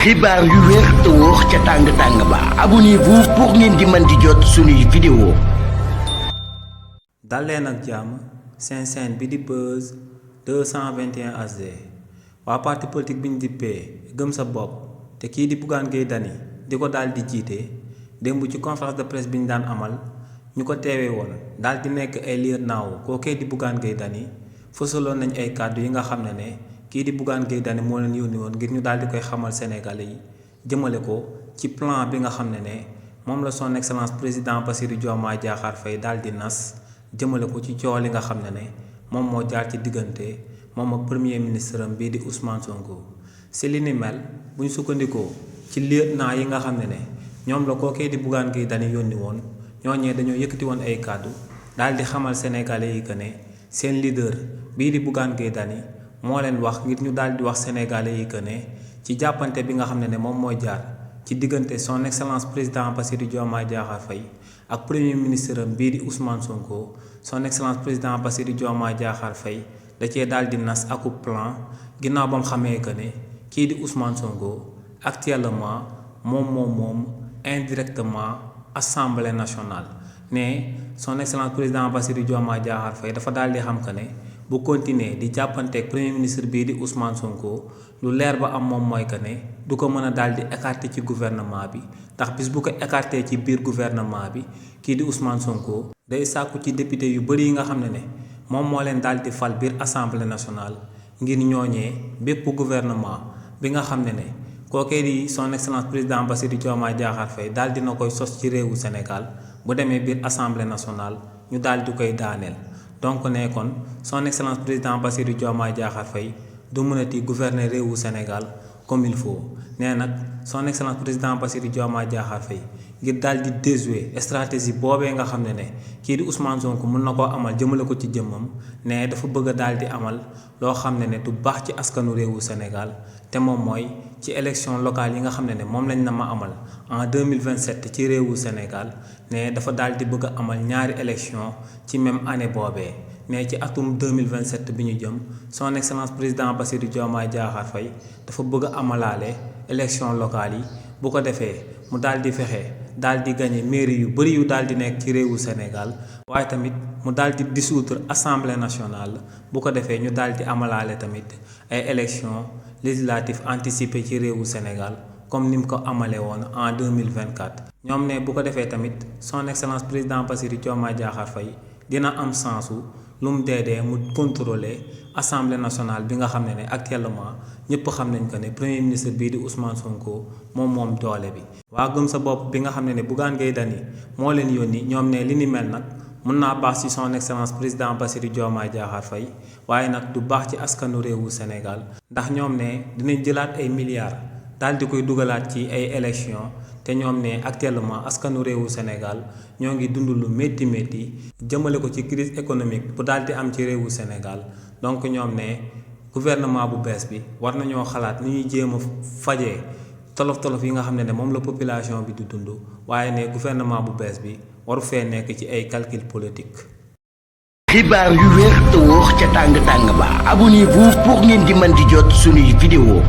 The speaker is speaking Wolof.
xibaar yu wér te wóor ca tàng ba abonnez-vous pour ngeen di mën di jot suñuy vidéo. dal leen ak jàmm seen chaîne bi di Buzz 221 HD waa parti politique bi ñu dippee gëm sa bopp te kii di Bougane Gueye Dany di ko daal di jiite démb ci conférence de presse bi ñu daan amal ñu ko teewee woon daal di nekk ay liir naaw kookee di Bougane Gueye Dany fësaloon nañ ay kàddu yi nga xam ne kii di Bougane Gueye Dany moo leen yónni woon ngir ñu daal di koy xamal Sénégalais yi jëmale ko ci plan bi nga xam ne moom la son excellence président Bassirou Diomaye Diakhar Faye daal di nas jëmale ko ci coow li nga xam ne moom moo jaar ci diggante moom ak premier ministre am bii di Ousmane Sonko. si li ni mel bu ñu sukkandikoo ci lieutenant yi nga xam ne ñoom la kookee di Bougane Gueye Dany yónni woon ñooñee dañoo yëkkati woon ay kàddu daal di xamal Sénégalais yi que ne seen leader bii di Bougane Gueye Dany moo leen wax ngir ñu daal di wax Sénégalais yi que ne ci jàppante bi nga xam ne moom mooy jaar ci diggante son excellence président Bassirou Diomaye Diakhar Faye ak premier ministre am bii di Ousmane Sonko son excellence président Bassirou Diomaye Diakhar Faye da cee daal di nas akub plan ginnaaw ba mu xamee que ne kii di Ousmane Sonko actuellement moom indirectement assemblée nationale ne son excellence président Bassirou Diomaye Diakhar Faye dafa daal di xam que ne bu continuer di jàppanteeg premier ministre bii di Ousmane Sonko lu leer ba am moom mooy que ne du ko mën a daal di écarter ci gouvernement bi ndax bis bu ko écarter ci biir gouvernement bi kii di Ousmane Sonko day sàkku ci député yu bëri yi nga xam ne moom moo leen daal di fal biir assemblée nationale ngir ñooñee bépp gouvernement bi nga xam ne kookee di son excellence président Bassirou Diomaye Diakhar Faye daal dina koy sos ci réewu Sénégal bu demee biir assemblée nationale ñu daal di koy daaneel. donc kon son excellence président Bassirou Diomaye Diakhar Faye du mënati gouverner réewu Sénégal comme il faut nee nag son excellence président Bassirou Diomaye Diakhar Faye ngir daal di déjouer stratégie boobee nga xam ne kii di Ousmane Sonko mën na koo amal jëmale ko ci jëmmam ne dafa bëgg a daal di amal loo xam ne du baax ci askanu réewu Sénégal te moom mooy ci élection locale yi nga xam ne moom lañ na ma amal en 2027 ci réewu Sénégal ne dafa daal di bëgg a amal ñaari élection ci même année boobee ne ci atum 2027 bi ñu jëm son excellence président Bassirou Diomaye Diakhar Faye dafa bëgg a amalaale élection locale yi bu ko defee mu daal di fexe daal di gagné mairie yu bëri yu daal di nekk ci réewu Sénégal waaye tamit mu daal di dissoudre assemblée nationale bu ko defee ñu daal di amalaale tamit ay élection législative anticipée ci réewu Sénégal comme ni mu ko amalee woon en 2024. ñoom ne bu ko defee tamit son excellence président Bassirou Diomaye Diakhar Faye dina am sensu lu mu deedee mu contrôler assemblée nationale bi nga xam ne actuellement ñëpp xam nañ ko ne premier ministre bii di Ousmane Sonko moom doole bi. waa gëm sa bopp bi nga xam ne Bougane Gueye Dany moo leen yónni ñoom ne li ni mel nag mun naa baax ci son excellence président Bassirou Diomaye Diakhar Faye waaye nag du baax ci askanu réewu Sénégal ndax ñoom ne dinañ jëlaat ay milliards daal di koy dugalaat ci ay élections te ñoom ne actuellement askanu réewu Sénégal ñoo ngi dund lu métti jëmale ko ci crise économique bu daal di am ci réewu Sénégal donc ñoom ne gouvernement bu bees bi war nañoo xalaat ni ñuy jéem a fajee tolof yi nga xam ne moom la population bi di dund waaye ne gouvernement bu bees bi waru fee nekk ci ay calcul politique. xibaar yu wér te wóor ca tàng ba abonnez-vous pour ngeen di mën di jot suñuy vidéo.